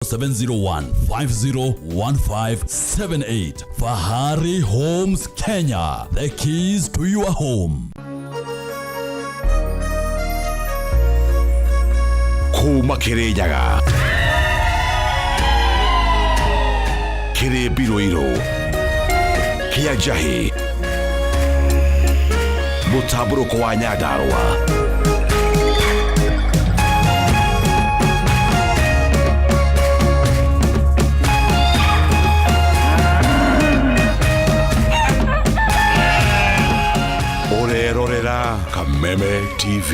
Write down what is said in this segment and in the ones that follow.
701 501578. Fahari Homes Kenya, the keys to your home. Kuma Kirinyaga kĩrĩ mbirũirũ kĩa njahĩ mũtambũrũko wa Nyandarũa. Ũrerorera Kameme TV.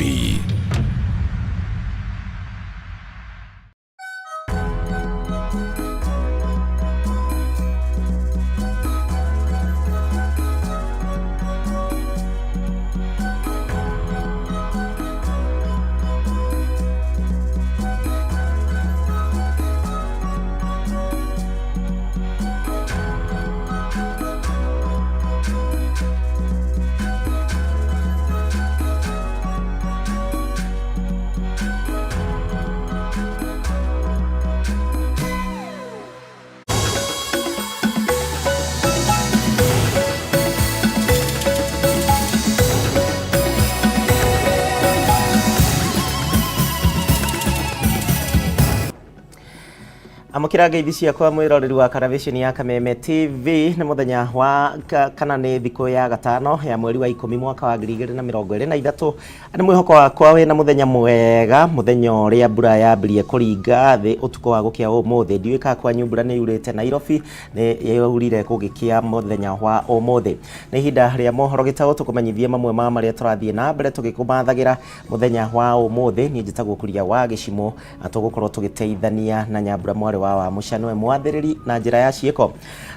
Amũkĩra ngeithi ciakwa mwĩroreri wa karaviceni ya Kameme TV. Nĩ mũthenya wa kana nĩ thikũ ya gatano ya mweri wa 10 mwaka wa 2023. Nĩ mwĩhoko wakwa wĩna mũthenya mwega, mũthenya ũrĩa mbura yambirie kũringa thĩ ũtukũ wa gũkĩa ũmũthĩ. Ndiũĩ kana kwanyu mbura nĩ yurĩte. Nairobi nĩ yaurire gũgĩkĩa mũthenya wa ũmũthĩ. Nĩ ihinda rĩa mohoro gĩtaũ, tũkũmenyithie mamwe ma marĩa tũrathiĩ na mbere tũgĩkũmathagĩra mũthenya wa ũmũthĩ. Niĩ njĩtagwo Kuria wa Gĩcimũ, na tũgũkorwo tũgĩteithania na Nyambura mwarĩ wa Wamũca, nĩwe mwathĩrĩri na njĩra ya ciĩko.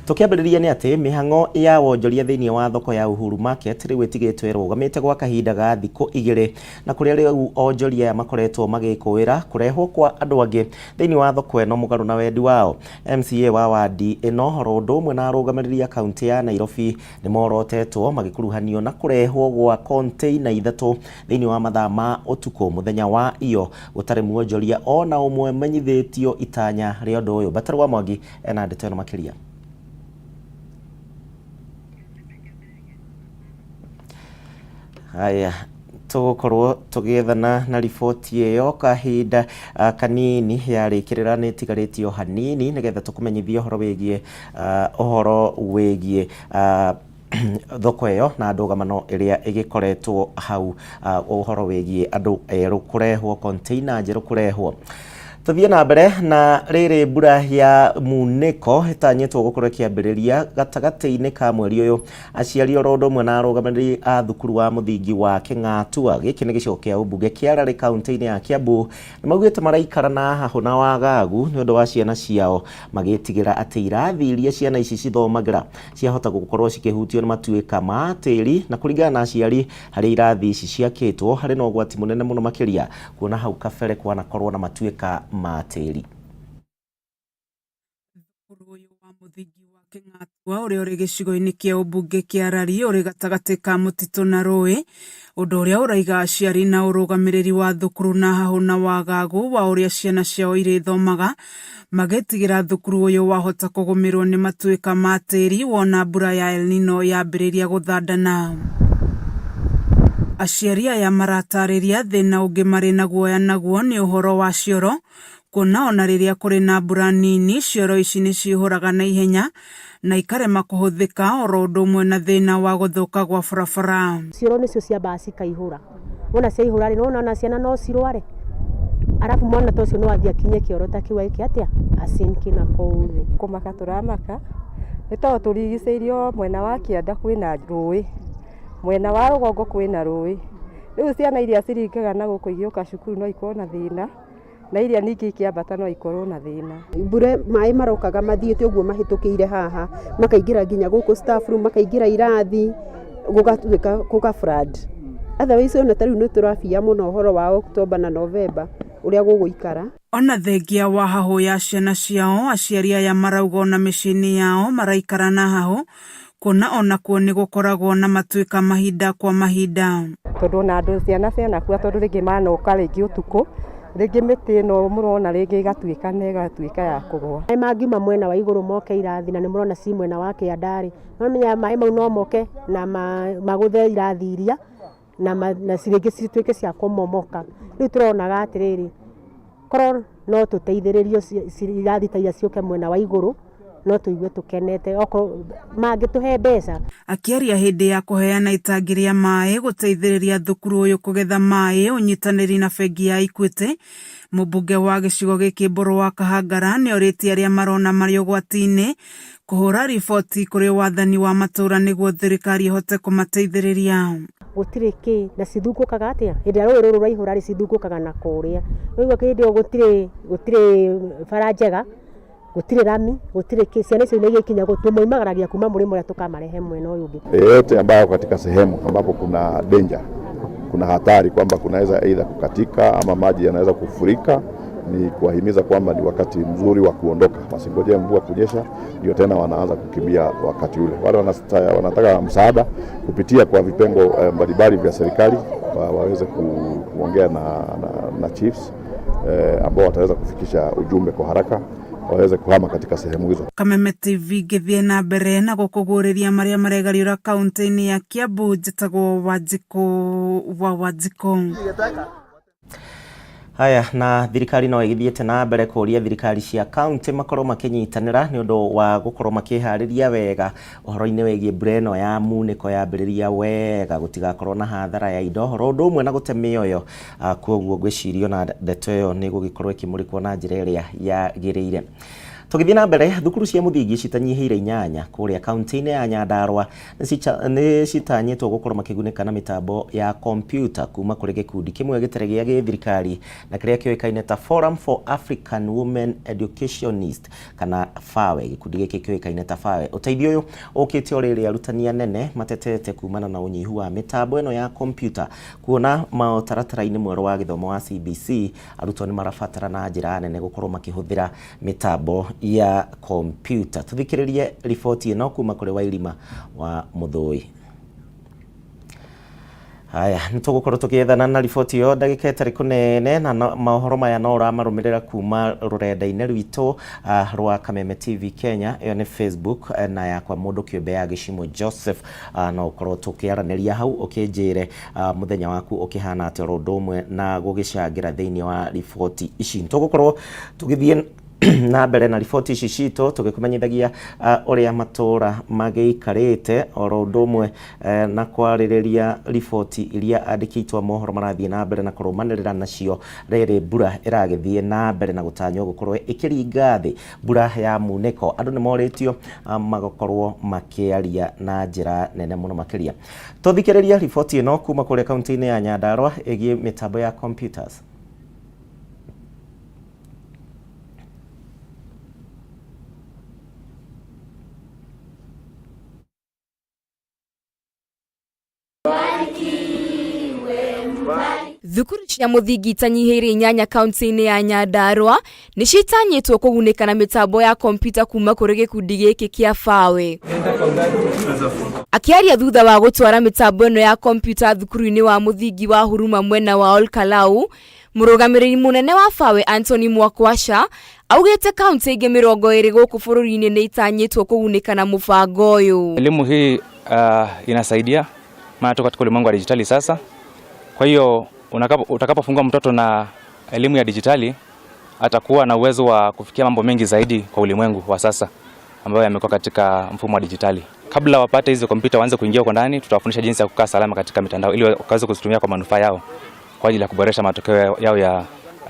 Tũkĩambĩrĩria nĩ atĩ mĩhang'o ya wonjoria thĩinĩ wa thoko ya Uhuru Market rĩu ĩtigĩtwo ĩrũgamĩte gwa kahinda ga thikũ 2, na kũrĩa rĩu onjoria aya makoretwo magĩkũĩra kũrehwo kwa andũ angĩ thĩinĩ wa thoko ĩno mũgarũ na wendi wao. MCA wa wandi ĩno oro ũndũ ũmwe na arũgamĩrĩri a kaunti ya Nairobi nĩ morotetwo magĩkuruhanio na kũrehwo gwa container 3 thĩinĩ wa mathaa ma ũtukũ mũthenya wa iyo, gũtarĩ mwonjoria ona ũmwe menyithĩtio itanya rĩa ũndũ ũyũ. Batarwa Mwangi ena ndeto ĩno makĩria. Haya, tũgũkorwo tũgĩethana na riboti ĩyo kahinda kanini yarĩkĩrĩra, nĩ ĩtigarĩtio hanini nĩgetha tũkũmenyithie ũhoro wĩgiĩ thoko ĩyo na ndũgamano ĩrĩa ĩgĩkoretwo hau, ũhoro wĩgiĩ andũ erũ kũrehwo, container njerũ kũrehwo. Tũthiĩ na mbere na rĩrĩ, mbura ya munĩko ĩtanyĩtwo gũkorwo ĩkĩambĩrĩria gatagatĩ-inĩ ka mweri ũyũ. Aciari oro ũndũ ũmwe na arũgamĩrĩri a thukuru wa mũthingi wa Kĩng'atua, gĩkĩ nĩ gĩcigo kĩa ũmbunge kĩa Rarĩ kaunti-inĩ ya Kiambu, nĩ maugĩte maraikara na hahũ na wagagu nĩ ũndũ wa ciana ciao, magĩtigĩra atĩ irathi iria ciana ici cithomagĩra ciahota gũkorwo cikĩhutio nĩ matuĩka ma tĩri. Na kũringana na aciari, harĩa irathi ici ciakĩtwo harĩ na ũgwati mũnene mũno makĩria, kuona hau kabere kwanakorwo na matuĩka ma tĩri. Thukuru ũyũ wa mũthingi wa Kĩng'atua, ũrĩa ũrĩ gĩcigo-inĩ kĩa ũmbunge kĩa Rari, ũrĩ gatagatĩ ka mũtitũ na rũĩ, ũndũ ũrĩa ũraiga aciari na ũrũgamĩrĩri wa thukuru na hahũ na wagagu wa ũrĩa ciana ciao irĩthomaga, magĩtigĩra thukuru ũyũ wahota kũgũmĩrwo nĩ matuĩka ma tĩri wona mbura ya El Nino yambĩrĩria gũthandana. Aciari aya maratarĩria thĩna ũngĩ marĩ na guoya naguo nĩ ũhoro wa cioro, kuona ona rĩrĩa kũrĩ na mbura nini cioro ici nĩ cihũraga na ihenya na ikarema kũhũthĩka, oro ũndũ ũmwe na thĩna wa gũthũka gwa barabara. Cioro nĩcio ciambaga cikaihũra. Wona ciaihũra rĩ, nĩwona ona ciana no cirware. Arabu mwana ta ũcio no athiĩ akinye kĩoro ta kĩu eke atĩa? Acinki na kũu thĩ. Kũmaka tũramaka nĩ tondũ tũrigicĩirio mwena wa kĩanda kwĩna rũĩ, mwena wa rũgongo kwĩna rũĩ. Rĩu ciana iria ciringaga na gũkũ igĩũka cukuru no ikorwo na thĩna, na iria ningĩ ikĩambata no ikorwo na thĩna. Mbura maĩ marokaga mathiĩte ũguo mahĩtũkĩire haha, makaingĩra nginya gũkũ staff room, makaingĩra irathi, gũgatuĩka gũka flood. Otherwise ona ta rĩu nĩ tũrabia mũno ũhoro wa October na November ũrĩa gũgũikara. Ona thengia wa hahũ ya ciana ciao, aciari aya marauga ona mĩciĩ-inĩ yao maraikara na hahũ, kuona onakuo nĩ gũkoragwo na matuĩka mahinda kwa mahinda. Tondũ ona andũ ciana cianakua, tondũ rĩngĩ manoka rĩngĩ ũtukũ. Rĩngĩ mĩtĩ ĩno mũrona rĩngĩ ĩgatuĩka na ĩgatuĩka ya kũgũa. Maĩ mangiuma mwena wa igũrũ moke irathi na nĩ mũrona ci mwena wa kĩanda rĩ, no maĩ mau no moke na magũthe irathi iria na rĩngĩ cituĩke cia kũmomoka. Rĩu tũronaga atĩrĩrĩ, korwo no tũteithĩrĩrio irathi ta iria ciũke mwena wa igũrũ, no tũigue tũkenete okorwo mangĩtũhe mbeca. Akĩaria hĩndĩ ya kũheana itangi rĩa maĩ gũteithĩrĩria thukuru ũyũ kũgetha maĩ ũnyitanĩri na bengi ya Equity, mũmbunge wa gĩcigo gĩkĩ Mbũrũ wa Kahangara nĩorĩtie arĩa marona marĩ ũgwati-inĩ kũhũra riboti kũrĩ wathani wa matũũra nĩguo thirikari ĩhote kũmateithĩrĩria. Gũtirĩ kĩ na cithungũkaga atĩa hĩndĩ ĩrĩa rũĩ rũrũ rwaihũra rĩ, cithungũkaga na kũrĩa. Rĩu hĩndĩ ĩyo gũtirĩ bara njega, gũtirĩ rami, gũtirĩ kĩ, ciana icio nĩ igĩkinya tũmoimagaragia kuma mũrĩmo ũrĩa tũkamarehe mwena ũyũ ũngĩ. Yeyote ambayo katika sehemu ambapo kuna danger, kuna hatari kwamba kunaweza aidha kukatika ama maji yanaweza kufurika, ni kuwahimiza kwamba ni wakati mzuri wa kuondoka, wasingojee mvua kunyesha ndio tena wanaanza kukimbia wakati ule. Wale wanataka msaada kupitia kwa vipengo mbalimbali vya serikali waweze kuongea na chiefs ambao wataweza kufikisha ujumbe kwa haraka waweze kuhama katika sehemu hizo. Kameme TV ngĩthiĩ na mbere na gũkũgũrĩria marĩa maregariũra kaunti-inĩ ya Kiambu, njĩtagwo Wanjikũ wa Wanjikũ. Haya, na thirikari no ĩgĩthiĩte na mbere kũria thirikari cia kaunti makorwo makĩnyitanĩra nĩ ũndũ wa gũkorwo makĩharĩria wega ũhoro-inĩ wĩgiĩ mbura ĩno ya munĩko yambĩrĩria wega gũtigakorwo na hathara ya indo horo ũndũ ũmwe na gũte mĩoyo. Koguo ngwĩciria ona ndeto ĩyo nĩ ĩgũgĩkorwo ĩkĩmũrĩkwo na njĩra ĩrĩa yagĩrĩire. Tũgĩthiĩ na mbere, thukuru cia mũthingi citanyihĩire 8 kũrĩa kaunti-inĩ ya Nyandarua nĩ citanyĩtwo gũkorwo makĩgunĩka na mĩtambo ya kompyuta kuma kũrĩ gĩkundi kĩmwe gĩtarĩ gĩa gĩthirikari na kĩrĩa kĩũĩkaine ta Forum for African Women Educationist kana FAWE. Gĩkundi gĩkĩ kĩũĩkaine ta FAWE. Ũteithio ũyũ ũkĩte o rĩrĩ arutani anene matetete kumana na ũnyihu wa mĩtambo ĩno ya kompyuta, kuona mũtaratara-inĩ mwerũ wa gĩthomo wa CBC arutwo nĩ marabatara na njĩra nene gũkorwo makĩhũthĩra mĩtambo ya kompyuta. Tuthikiririe riboti ĩno kuma kũrĩ Wairima wa Mũthũi. Haya, nĩ tũgũkorwo tũgĩethana na riboti ĩyo ndagĩka ĩtarĩ kũnene, na maũhoro maya no ũramarũmĩrĩra kuma rũrenda-inĩ rwitũ rwa Kameme TV Kenya, ĩyo nĩ Facebook, na yakwa mũndũ kĩũmbe ya Gĩcimo Joseph. No ũkorwo tũkĩaranĩria hau ũkĩnjĩre mũthenya waku ũkĩhana atĩa, oro ũndũ ũmwe na gũgĩcangĩra thĩinĩ wa riboti ici. Tũgũkorwo tũgĩthiĩ na mbere na riboti ici citũ tũgĩkũmenyithagia ũrĩa matũũra magĩikarĩte, oro ũndũ ũmwe na kwarĩrĩria riboti iria andĩki aitũ a mohoro marathiĩ na mbere na kũrũmanĩrĩra nacio rĩrĩ mbura ĩragĩthiĩ na mbere na gũtanywo gũkorwo ĩkĩringa thĩ, mbura ya munĩko. Andũ nĩ morĩtio magakorwo makĩaria na njĩra nene mũno makĩria. Tũthikĩrĩria riboti ĩno kuma kũrĩa kaunti-inĩ ya Nyandarua ĩgiĩ mĩtambo ya computers. Thukuru cia mũthingi itanyihĩire 8 kaunti-inĩ ya Nyandarua nĩ citanyĩtwo kũgunĩka na mĩtambo ya kompyuta kuma kũrĩ gĩkundi gĩkĩ kĩa FAWE. Akĩaria thutha wa gũtwara mĩtambo ĩno ya kompyuta thukuru-inĩ wa mũthingi wa Huruma mwena wa Olkalau, mũrũgamĩrĩri mũnene wa FAWE Anthony Mwakwasha augĩte kaunti ingĩ 20 gũkũ bũrũri-inĩ nĩ itanyĩtwo kũgunĩka na mũbango ũyũ. Elimu hii inasaidia maana tuko katika ulimwengu wa dijitali sasa. Kwa hiyo utakapofungua mtoto na elimu ya dijitali atakuwa na uwezo wa kufikia mambo mengi zaidi kwa ulimwengu wa sasa ambayo yamekuwa katika mfumo wa dijitali. Kabla wapate hizo kompyuta waanze kuingia huko ndani, tutawafundisha jinsi ya kukaa salama katika mitandao ili waweze kuzitumia kwa manufaa yao kwa ajili ya kuboresha matokeo yao ya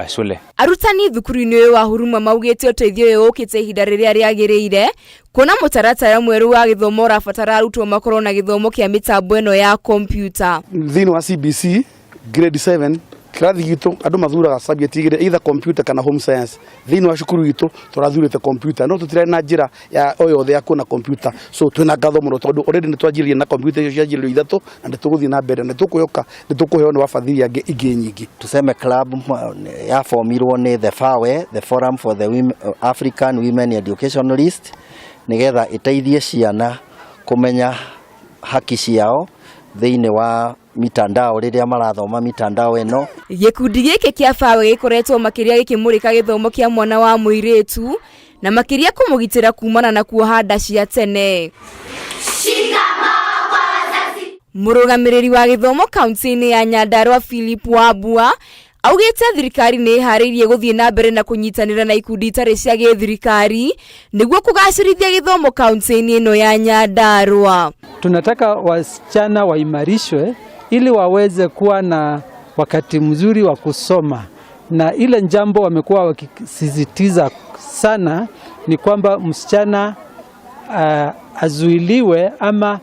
shule. Arutani thukuru-inĩ ũyũ wa Huruma maugĩte ũteithio ũyũ ũkĩte ihinda rĩrĩa rĩagĩrĩire kuona mũtaratara mwerũ wa gĩthomo ũrabatara arutwo makorwo na gĩthomo kĩa mĩtambo ĩno ya kompyuta. Thĩinĩ wa CBC grade 7 kĩrathi gitũ andũ mathuraga subject igĩrĩ, either computer kana home science. Thĩinĩ wa cukuru itũ tũrathurĩte computer, no tũtirarĩ na njĩra ya o yothe ya kuona computer, so twĩna ngatho mũno tondũ already nĩ twanjĩrĩirie na computer icio cianjĩrĩirio 3 na nĩ tũgũthiĩ na mbere, nĩ tũkwĩhoka nĩ tũkũheo nĩ wafadhili angĩ ingĩ nyingĩ. Tuseme club yabomirwo nĩ the FAWE, the Forum for the Women, African Women Educationalist, nĩgetha ĩteithie ciana kũmenya haki ciao thĩinĩ wa mitandao rĩrĩa marathoma mitandao ĩno. Gĩkundi gĩkĩ kĩa FAWE gĩkoretwo makĩria gĩkĩmũrĩka gĩthomo kĩa mwana wa mũirĩtu na makĩria kũmũgitĩra kumana na kuoha nda cia tene. Mũrũgamĩrĩri wa gĩthomo kaunti-inĩ ya Nyandarua Philip Wambua augĩte thirikari nĩ ĩharĩirie gũthiĩ na mbere na kũnyitanĩra na ikundi itarĩ cia gĩthirikari nĩguo kũgacĩrithia gĩthomo kaunti-inĩ ĩno ya Nyandarua. Tunataka wasichana waimarishwe ili waweze kuwa na wakati mzuri wa kusoma, na ile jambo wamekuwa wakisisitiza sana ni kwamba msichana azuiliwe ama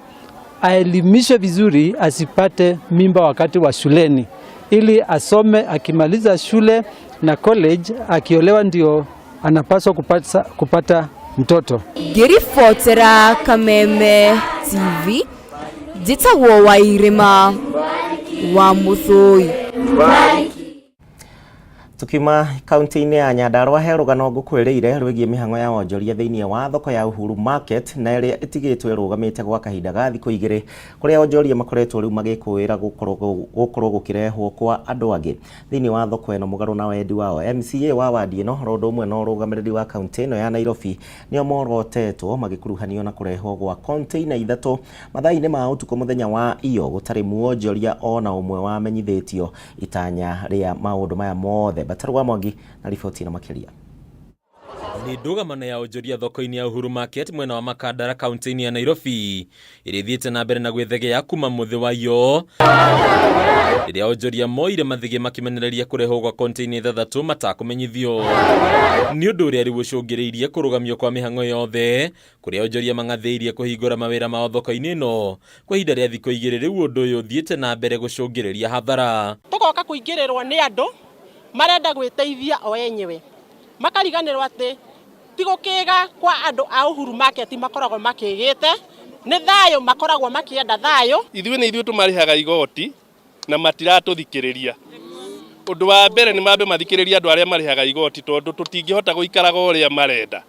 aelimishwe vizuri asipate mimba wakati wa shuleni, ili asome. Akimaliza shule na college, akiolewa ndio anapaswa kupata mtoto. Ngĩribotera Kameme TV njĩtagwo Wairĩma wa Mũthũi. Tukiuma kaunti-inĩ ya Nyandarua he rũgano ngũkwĩrĩire rwĩgiĩ mĩhang'o ya wonjoria thĩinĩ wa thoko ya Uhuru Market na ĩrĩa ĩtigĩtwo ĩrũgamĩte gwa kahinda ga thikũ igĩrĩ, kũrĩa onjoria makoretwo rĩu magĩkũĩra gũkorwo gũkĩrehwo kwa andũ angĩ thĩinĩ wa thoko ĩno mũgarũ na wendi wao. MCA wa wadi ĩno ro ũndũ ũmwe na ũrũgamĩrĩri wa kaunti ĩno ya Nairobi nĩo morotetwo magĩkuruhanio na kũrehwo gwa container ithatũ mathaa-inĩ ma ũtukũ mũthenya wa iyo gũtarĩ muonjoria ona ũmwe wamenyithĩtio itanya rĩa maũndũ maya mothe. Bataru wa Mwangi na riboti ĩno makĩria. Nĩ ndũgamano ya onjoria thoko-inĩ ya Uhuru Market mwena wa Makandara kaunti-inĩ ya Nairobi ĩrĩa ĩthiĩte na mbere na gwĩthegea kuma mũthĩ wa iyo rĩrĩa onjoria moire mathige makĩmenereria kũrehwo gwa container ithathatũ matakũmenyithio, nĩ ũndũ ũrĩa rĩu ũcũngĩrĩirie kũrũgamio kwa mĩhang'o yothe kũrĩa onjoria mang'athĩirie kũhingũra mawĩra mao thoko-inĩ ĩno kwa ihinda rĩa thikũ igĩrĩ. Rĩu ũndũ ũyũ ũthiĩte na mbere gũcũngĩrĩria hathara. Tũgoka kũingĩrĩrwo nĩ andũ marenda gwĩteithia o enyewe, makariganĩrwo atĩ ti gũkĩga kwa andũ a Uhuru Market makoragwo makĩgĩte, nĩ thayũ makoragwo makĩenda thayũ. Ithuĩ nĩ ithuĩ tũmarĩhaga igoti na matiratũthikĩrĩria. Ũndũ wa mbere nĩ mambe mathikĩrĩrie andũ arĩa marĩhaga igoti, tondũ tũtingĩhota gũikaraga ũrĩa marenda.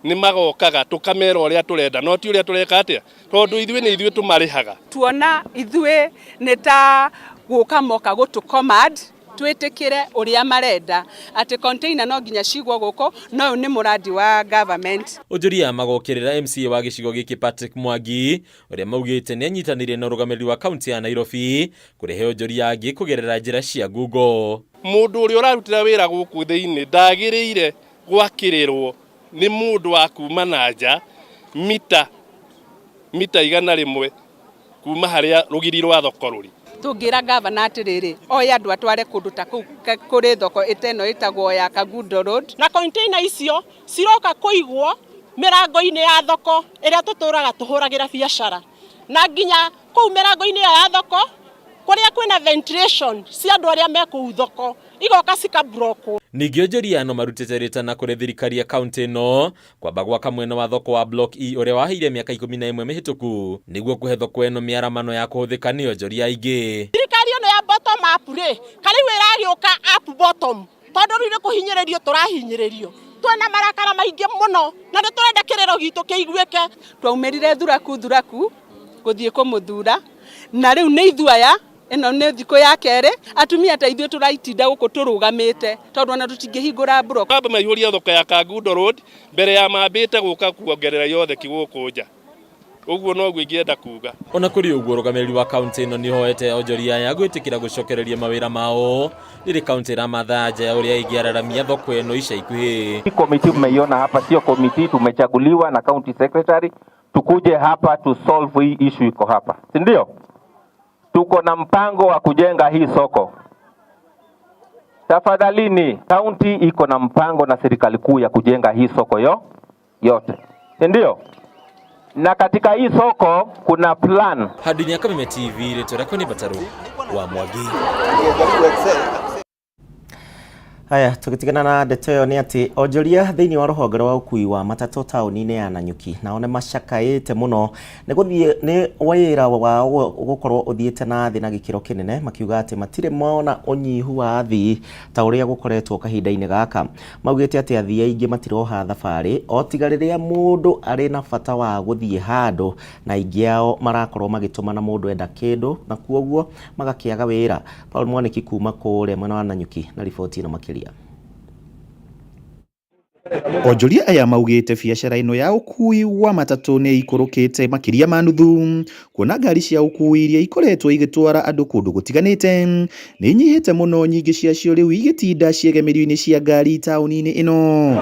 Nĩ magokaga tũkamera ũrĩa tũrenda, no ti ũrĩa tũreka atĩa, tondũ ithuĩ nĩ ithuĩ tũmarĩhaga. Tuona ithuĩ nĩ ta gũka moka gũtũ command twĩtĩkĩre ũrĩa marenda, atĩ container no nginya cigwo gũkũ, no ũyũ nĩ mũrandi wa government. Onjoria magokĩrĩra MCA wa gĩcigo gĩkĩ Patrick Mwangi ũrĩa maugĩte nĩ anyitanĩire na ũrũgamĩrĩri wa kaunti ya Nairobi kũrehe onjoria angĩ kũgerera njĩra cia Google. Mũndũ ũrĩa ũrarutĩra wĩra gũkũ thĩinĩ ndagĩrĩire gwakĩrĩrwo nĩ mũndũ wa kuma na nja mita 100 kuma harĩa rũgiri rwa thoko rũrĩ. Tũngĩra gavana atĩrĩrĩ, oye andũ atware kũndũ ta kũu kũrĩ thoko ĩteno ĩtagwo ya Kangundo Road. Na container icio ciroka kũigwo mĩrango-inĩ ya thoko ĩrĩa tũtũraga tũhũragĩra biacara, na nginya kũu mĩrango-inĩ ya thoko kũrĩa kwĩna ventilation cia andũ arĩa me kũu thoko igoka cikabrokwo. Ningĩ onjoria no marutĩte rĩtana kũrĩ thirikari ya kaunti ĩno kwamba gwaka mwena wa thoko wa Block E ũrĩa waheire mĩaka 11 mĩhĩtũku nĩguo kũhe thoko ĩno mĩaramano ya kũhũthĩka nĩ onjoria aingĩ. Thirikari ĩno ya bottom up rĩ, karĩu ĩragĩũka up bottom, tondũ rĩu nĩ kũhinyĩrĩrio tũrahinyĩrĩrio, twĩna marakara maingĩ mũno na nĩ tũrenda kĩrĩro gitũ kĩiguĩke. Twaumĩrire thuraku thuraku gũthiĩ kũmũthura, na rĩu nĩ ithuĩ aya, ĩno nĩ thikũ ya kerĩ, atumia ta ithuĩ tũraitinda gũkũ tũrũgamĩte tondũ ona tũtingĩhingũra block. Mambe maihũrie thoko ya Kangundo Road mbere ya mambĩte gũka kuongerera yothe gũkũ nja. Ũguo noguo ingĩenda kuga. Ona kũrĩ ũguo, ũrũgamĩrĩri wa kaunti ĩno nĩ ũhoete onjoria aya gwĩtĩkĩra gũcokereria mawĩra mao rĩrĩ kaunti ĩramatha nja ya ũrĩa ĩngĩararamia thoko ĩno ica ikuhĩ. Hii komiti mmeiona hapa sio komiti, tumechaguliwa na county secretary tukuje hapa tu solve hii issue iko hapa, si ndio? Tuko na mpango wa kujenga hii soko. Tafadhalini, county iko na mpango na serikali kuu ya kujenga hii soko yote, si ndio? Na katika hii soko kuna plan. Hadi ya Kameme TV, rĩtwa rĩakwa nĩ Bataru wa Mwangi. Haya, tũgĩtigana na ndeto ĩyo nĩ atĩ onjoria thĩinĩ wa rũhonge rwa ũkui wa matatũ taũni-inĩ ya Nanyuki nao nĩ macakaĩte mũno nĩ gũthiĩ nĩ wĩra wao gũkorwo ũthiĩte na thĩ na gĩkĩro kĩnene, makiuga atĩ matirĩ mona ũnyihu wa athii ta ũrĩa gũkoretwo kahinda-inĩ gaka. Maugĩte atĩ athii aingĩ matiroha thabarĩ o tiga rĩrĩa mũndũ arĩ na bata wa gũthiĩ handũ, na aingĩ ao marakorwo magĩtũmana mũndũ enda kĩndũ na kuoguo magakĩaga wĩra. Paul Mwaniki kuma kũrĩa mwena wa Nanyuki na riboti ĩno makĩria. Onjoria aya maugĩte biacara ĩno ya ũkui wa matatũ nĩ ikũrũkĩte makĩria ma nuthu, kuona ngari cia ũkui iria ikoretwo igĩtwara andũ kũndũ gũtiganĩte nĩ inyihĩte mũno, nyingĩ ciacio rĩu igĩtinda ciegemerio-inĩ cia ngari taũni-inĩ ĩno.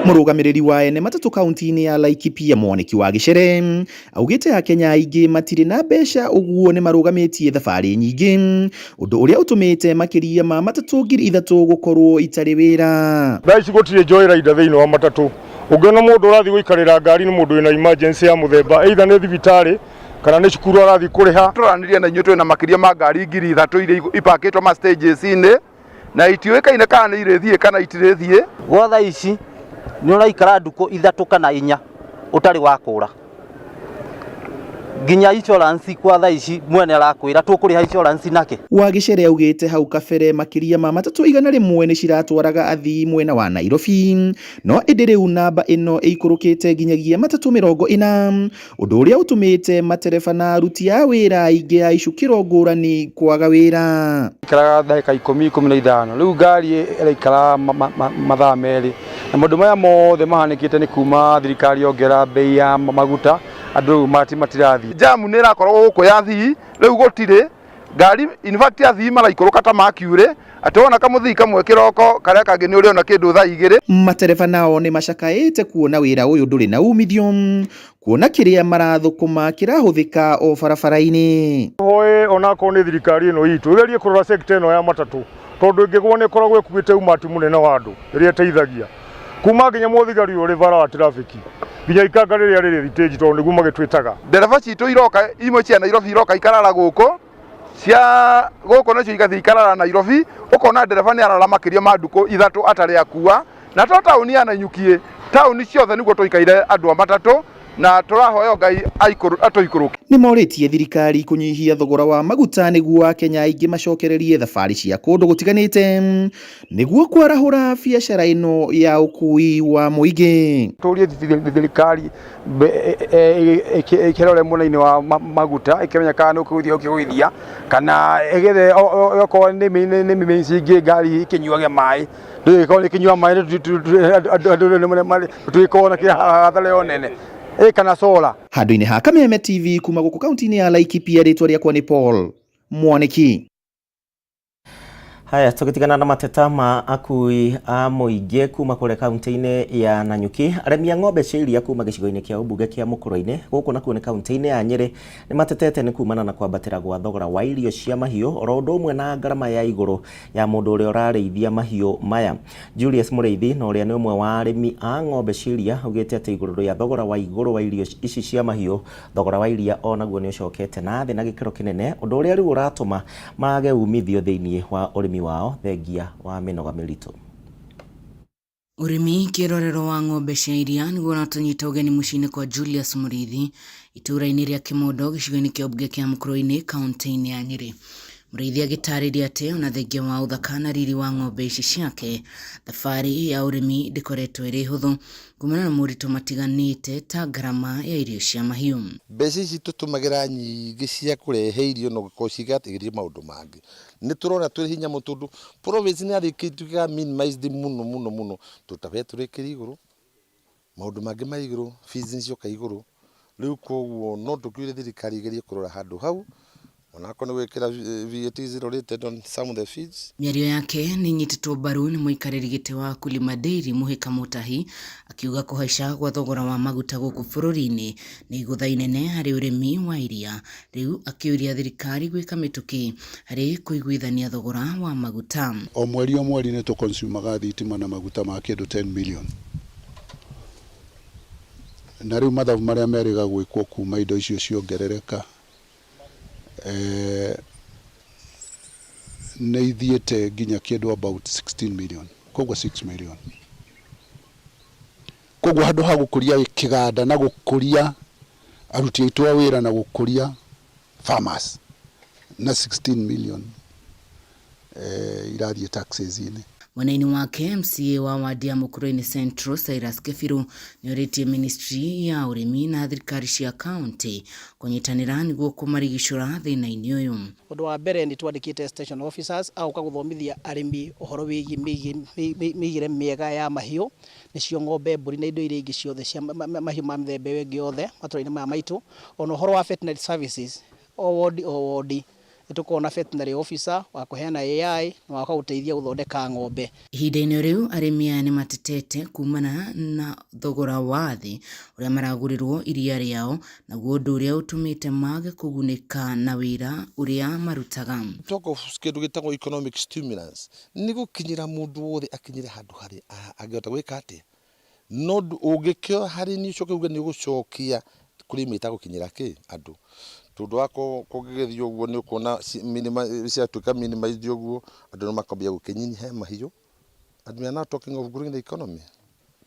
Mũrũgamĩrĩri wa ene matatũ kaunti-inĩ ya Laikipia Mwaniki wa Gĩcere augĩte Akenya aingĩ matirĩ na mbeca, ũguo nĩ marũgamĩtie thabarĩ nyingĩ, ũndũ ũrĩa ũtũmĩte makĩria ma matatũ 3000 gũkorwo itarĩ wĩra. Thaa ici gũtirĩ joyrider thĩinĩ wa matatũ. Ũngĩona mũndũ ũrathiĩ gũikarĩra ngari nĩ mũndũ wĩna emergency ya mũthemba, either nĩ thibitarĩ kana nĩ cukuru arathiĩ kũrĩha. Tũranĩria na inyuĩ twĩna makĩria ma ngari 3000 iria ipakĩtwo ma stages-inĩ na itiũĩkaine kana nĩ irĩthiĩ kana itirĩthiĩ. Gwa thaa ici nĩ ũraikara ndukũ 3 kana 4 ũtarĩ wakũra, nginya insurance kwa thaa ici mwene arakwĩra tũkũrĩha insurance nake. Wa Gĩcere augĩte hau kabere makĩria ma matatũ 100 nĩ ciratwaraga athii mwena wa Nairobi, no ĩndĩ rĩu namba ĩno ĩikũrũkĩte nginyagia matatũ 40, ũndũ ũrĩa ũtũmĩte matereba na aruti a wĩra aingĩ a icukĩro ngũrani kwaga wĩra. Ikaraga ndagĩka 10 15, rĩu ngari ĩraikara mathaa 2, na maũndũ maya mothe mahanĩkĩte nĩ kuma thirikari yongera bei ya maguta, andũ rĩu matirathiĩ. Jamu nĩ ĩrakorwo gũkũ ya athii, rĩu gũtirĩ ngari, in fact athii maraikũrũka ta Mercury, atĩ wona kamũthii kamwe kĩroko karĩa kangĩ nĩ ũrĩona kĩndũ thaa 2. Matereba nao nĩ macakaĩte kuona wĩra ũyũ ndũrĩ na umithio, kuona kĩrĩa marathũkũma kĩrahũthĩka o barabara-inĩ. Hoe onakorwo nĩ thirikari ĩno itũ ĩgerie kũrora sector ĩno ya matatũ, tondũ ĩngĩgwo nĩ ĩkoragwo ĩkuĩte umati mũnene wa andũ ĩrĩa ĩteithagia kuma nginya mũthigari ũrĩ bara wa traffic nginya ikanga rĩrĩa rĩrĩ thitĩnji, tondũ nĩguo magĩtwĩtaga. Ndereba citũ iroka imwe cia Nairobi iroka ikarara gũkũ, cia gũkũ nacio igathiĩ ikarara Nairobi, ũkona ndereba nĩ arara makĩria ma ndukũ 3 atarĩ akua, na to taũni ya Nanyuki, taũni ciothe nĩguo tũikaire andũ a matatũ, na tũrahoya Ngai atũikũrũkie. Nĩ morĩtie thirikari kũnyihia thogora wa maguta nĩguo Akenya aingĩ macokererie thabarĩ cia kũndũ gũtiganĩte nĩguo kwarahũra biacara ĩno ya ũkui wa mũingĩ. Tũrie thirikari ĩkĩrore mwena-inĩ wa maguta, ĩkĩmenya kana nĩ ũkũgũithia ũkĩgũithia, kana ĩgethe okorwo nĩ mĩciĩ ingĩ ngari ĩkĩnyuage maĩ, ndĩgĩkorwo ĩkĩnyua maĩ andũ tũgĩkorwo na kĩhathara ĩyo nene. Kana solar. Handũ-inĩ ha Kameme TV kuma gũkũ kaunti-inĩ ya Laikipia, rĩtwa rĩakwa nĩ Paul Mwaniki. Haya, tũgĩtigana na mateta ma akui a mũingĩ kuma kũrĩa kaunti-inĩ ya Nanyuki, arĩmi a ng'ombe cia iria kuma gĩcigo-inĩ kĩa ũmbunge kĩa Mũkũrũ-inĩ gũkũ nakuo nĩ kaunti-inĩ ya Nyĩrĩ nĩ matetete nĩ kumana na kwambatĩra gwa thogora wa irio cia mahiũ oro ũndũ ũmwe na ngarama ya igũrũ ya mũndũ ũrĩa ũrarĩithia mahiũ maya. Julius Mũrĩithi na ũrĩa nĩ ũmwe wa arĩmi a ng'ombe cia iria augĩte atĩ igũrũ rĩa thogora wa igũrũ wa irio ici cia mahiũ, thogora wa iria onaguo nĩ ũcokete na thĩ na gĩkĩro kĩnene, ũndũ ũrĩa rĩu ũratũma mage umithio thĩinĩ wa ũrĩmi wao thengia wa mĩnoga mĩritũ. Ũrĩmi kĩrorero wa ng'ombe cia iria nĩguo ũratũnyita ũgeni mũciĩ-inĩ kwa Julius Mũrĩithi itũũra-inĩ rĩa Kĩmondo gĩcigo-inĩ kĩa ũmbunge kĩa Mũkũrũ-inĩ kaunti-inĩ ya Nyĩrĩ. Mũrĩithi agĩtarĩria atĩ ona thengia wa ũthaka na riri wa ng'ombe ici ciake, thabarĩ ya ũrĩmi ndĩkoretwo ĩrĩ hũthũ kumana na moritũ matiganĩte ta ngarama ya irio cia mahiũ. Mbeca ici tũtũmagĩra nyingĩ cia kũrehe irio no gũkorwo cigateithĩrĩria maũndũ mangĩ. Nĩ tũrona twĩ hinya mũno tondũ province nĩ yarĩkĩtie minimized mũno mũno mũno, tondũ ta betũrũ ĩkĩrĩ igũrũ, maũndũ mangĩ ma igũrũ, fees nĩ cioka igũrũ, rĩu koguo no tũkiuge thirikari ĩgerie kũrora handũ hau, onakorwo nĩ gwĩkĩra VAT zero rated on some of the fees. Mĩario yake nĩ inyitĩtwo mbaru nĩ mũikarĩri gĩtĩ wa Kulima Dairy Mũhĩka Mũtahi akiuga kũhaica gwa thogora wa maguta gũkũ bũrũri-inĩ nĩ igũtha inene harĩ ũrĩmi wa iria, rĩu akĩũria thirikari gwĩka mĩtũkĩ harĩ kũiguithania thogora wa maguta. O mweri o mweri nĩ tũkonsumaga thitima na maguta ma kĩndũ 10 million, na rĩu mathabu marĩa merĩga gwĩkwo kuma indo icio ciongerereka, Nĩ ithiĩte nginya kĩndũ about 16 million, koguo 6 million. Koguo handũ ha gũkũria kĩganda na gũkũria aruti aitũ a wĩra na gũkũria farmers na 16 million irathiĩ taxes-inĩ. Mwena-inĩ wake, MCA wa wadi ya Mukurweini Central Cyrus Kebiru nĩorĩtie ministry ya ũrĩmi na thirikari cia county kũnyitanĩra nĩguo kũmarigicũra thĩna-inĩ ũyũ. Ũndũ wa mbere nĩ twandĩkĩte station officers a gũka gũthomithia arĩmi ũhoro wĩgiĩ mĩigĩre mĩega ya mahiũ, nĩcio ng'ombe, mbũri na indo iria ingĩ ciothe cia mahiũ ma mĩthemba ĩyo ĩngĩ yothe matũra-inĩ maya maitũ. Ona ũhoro wa veterinary services, o wodi o wodi nĩ tũkoragwo na veterinary officer wa kũheana AI na wa gũteithia gũthondeka ng'ombe. Ihinda-inĩ rĩu arĩmi aya nĩmatetete kumana na thogora wa thĩ ũrĩa maragũrĩrwo iria rĩao naguo ũndũ ũrĩa ũtũmĩte mage kũgunĩka na wĩra ũrĩa marutaga. Talk of kĩndũ gĩtagwo economic stimulus nĩ gũkinyĩra mũndũ wothe akinyĩre handũ harĩa angĩhota gwĩka atĩa no ũngĩkĩoya harĩ niĩ ũcoke uge nĩ ũgũcokia kũrĩ imwe itagũkinyĩra kĩ andũ tondũ wakorwo kũngĩgĩthiĩ ũguo nĩ ũkuona ciatuĩka minimized ũguo andũ nĩ makwambia gũkĩnyiha mahiũ and we are now talking of growing the economy.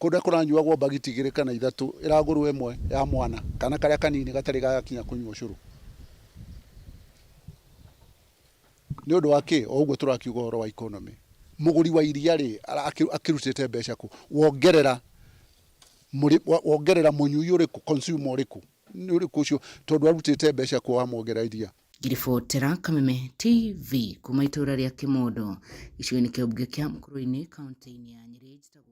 Kũrĩa kũranyuagwo mbagiti igĩrĩ kana ithatũ ĩragũrwo ĩmwe ya mwana kana karĩa kanini gatarĩ gagakinya kũnyua ũcũrũ. Nĩ ũndũ wa kĩ? O ũguo tũrakiuga ũhoro wa economy. Mũgũri wa iria rĩ akĩrutĩte mbeca kũ? Wongerera wongerera mũnyui ũrĩkũ, consumer ũrĩkũ? Nĩ ũrĩkũ ũcio tondũ arutĩte mbeca kũ wamwongerera iria? Ngĩribotera Kameme TV kuma itũra rĩa Kĩmondo gĩcigo-inĩ kĩa mbunge kĩa Mukurweini kaunti-inĩ ya Nyĩrĩ njĩtagwo.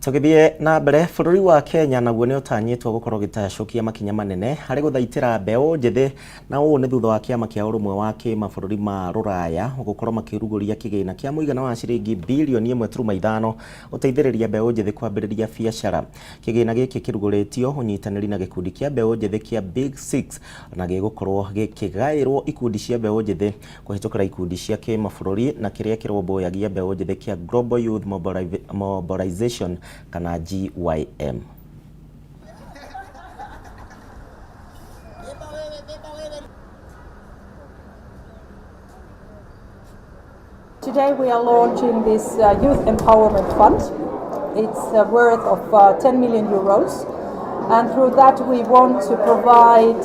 Tũgĩthiĩ na mbere, bũrũri wa Kenya naguo nĩ ũtanyĩtwo gũkorwo ũgĩtacũkia makinya manene harĩ gũthaitĩra mbeũ njĩthĩ, na ũũ nĩ thutha wa kĩama kĩa ũrũmwe wa kĩmabũrũri ma Rũraya gũkorwo makĩrugũria kĩgĩna kĩa mũigana wa ciringi bilioni 1.5 gũteithĩrĩria mbeũ njĩthĩ kwambĩrĩria biacara. Kĩgĩna gĩkĩ kĩrugũrĩtio ũnyitanĩri na gĩkundi kĩa mbeũ njĩthĩ kĩa Big Six na gĩgũkorwo gĩkĩgaĩrwo ikundi cia mbeũ njĩthĩ kũhĩtũkĩra ikundi cia kĩmabũrũri na kĩrĩa kĩrũmbũyagia mbeũ njĩthĩ kĩa Global Youth Mobilization kana GYM. Today we are launching this Youth Empowerment Fund. It's worth of 10 million euros, and through that we want to provide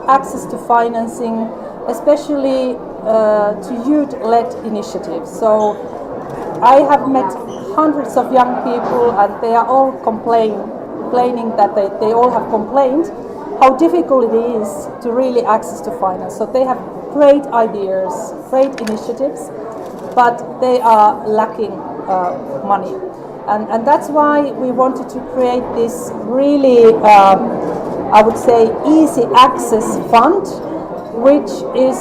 access to financing, especially to youth-led initiatives. So I have met hundreds of young people and they are all complaining that they all have complained how difficult it is to really access to finance. So they have great ideas, great initiatives, but they are lacking money. And that's why we wanted to create this really, I would say, easy access fund, which is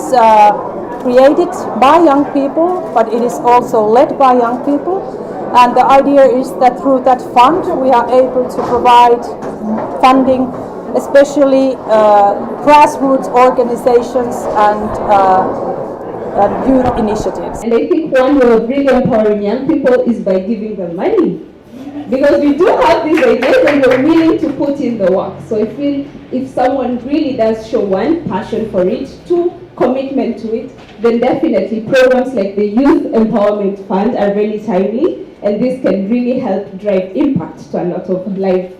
created by young people, but it is also led by young people. And the idea is that through that fund, we are able to provide funding, especially grassroots organizations and youth initiatives. And I think one way of really empowering young people is by giving them money. Because we do have these ideas and we're willing to put in the work. So I feel if someone really does show one, passion for it, two, commitment to it, then definitely programs like the Youth Empowerment Fund are really timely, and this can really help drive impact to a lot of live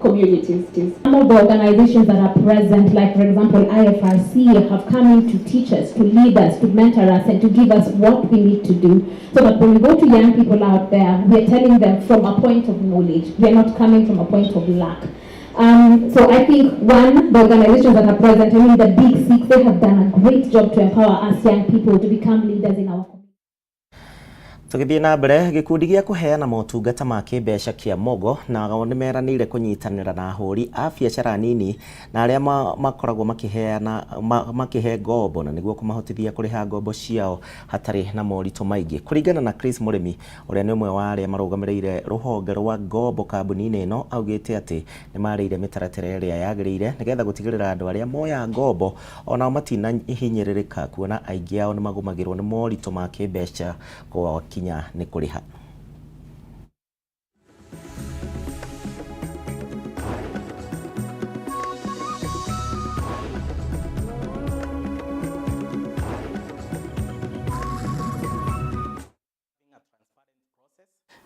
communities. Some of the organizations that are present, like for example IFRC, have come in to teach us, to lead us, to mentor us, and to give us what we need to do, so that when we go to young people out there, we are telling them from a point of knowledge. We are not coming from a point of lack. So I think, one, the organizations that are present, I mean the Big Six, they have done a great job to empower us young people to become leaders in our community. Tũgĩthiĩ na mbere, gĩkundi gĩa kũheana motungata ma kĩmbeca kĩa Mogo nao nĩmeranĩire kũnyitanĩra na ahũri a biacara nini na arĩa makoragwo makĩheana makĩhe ngombo na nĩguo kũmahotithia kũrĩha ngombo ciao hatarĩ na moritũ maingĩ. Kũringana na Chris Mũrĩmi ũrĩa nĩ ũmwe wa arĩa marũgamĩrĩire rũhonge rwa ngombo kambuni-inĩ ĩno, augĩte atĩ nĩmarĩire mĩtaratara ĩrĩa yagĩrĩire nĩgetha gũtigĩrĩra andũ arĩa moya ngombo onao matinahinyĩrĩrĩka, kuona aingĩ ao nĩmagũmagĩrwo nĩ moritũ ma kĩmbeca gwakinya nĩ kũrĩha.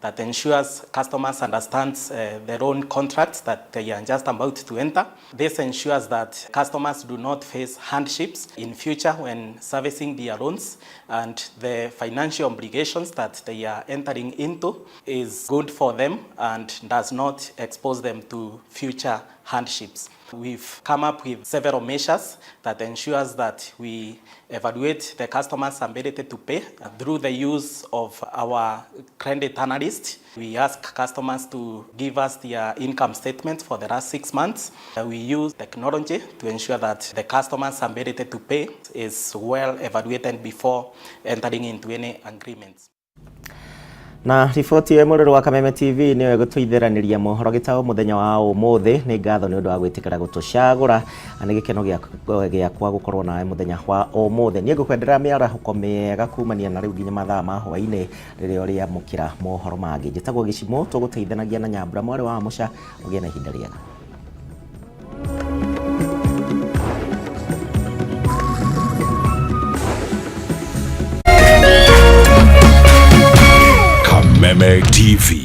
that ensures customers understand the loan contracts that they are just about to enter. This ensures that customers do not face hardships in future when servicing their loans, and the financial obligations that they are entering into is good for them and does not expose them to future hardships. We've come up with several measures that ensures that we evaluate the customer's ability to pay through the use of our credit analyst. We ask customers to give us their income statement for the last 6 months. We use technology to ensure that the customer's ability to pay is well evaluated before entering into any agreements. Na riboti ĩyo mũrũrũ wa Kameme TV nĩyo ĩgũtũithĩranĩria mohoro gĩtaũ mũthenya wa ũmũthĩ. Nĩ ngatho nĩ ũndũ wa gwĩtĩkĩra gũtũcagũra, na nĩ gĩkeno gĩakwa gũkorwo nawe mũthenya wa ũmũthĩ. Niĩ ngũkwendera mĩarahũko mĩega kumania na rĩu nginya mathaa ma hwaĩ-inĩ rĩrĩa ũrĩamũkĩra mohoro mangĩ. Njĩtagwo Gĩcimũ, tũgũteithanagia na Nyambura mwarĩ wa Mũca. Ũgĩe na ihinda rĩega. Kameme TV.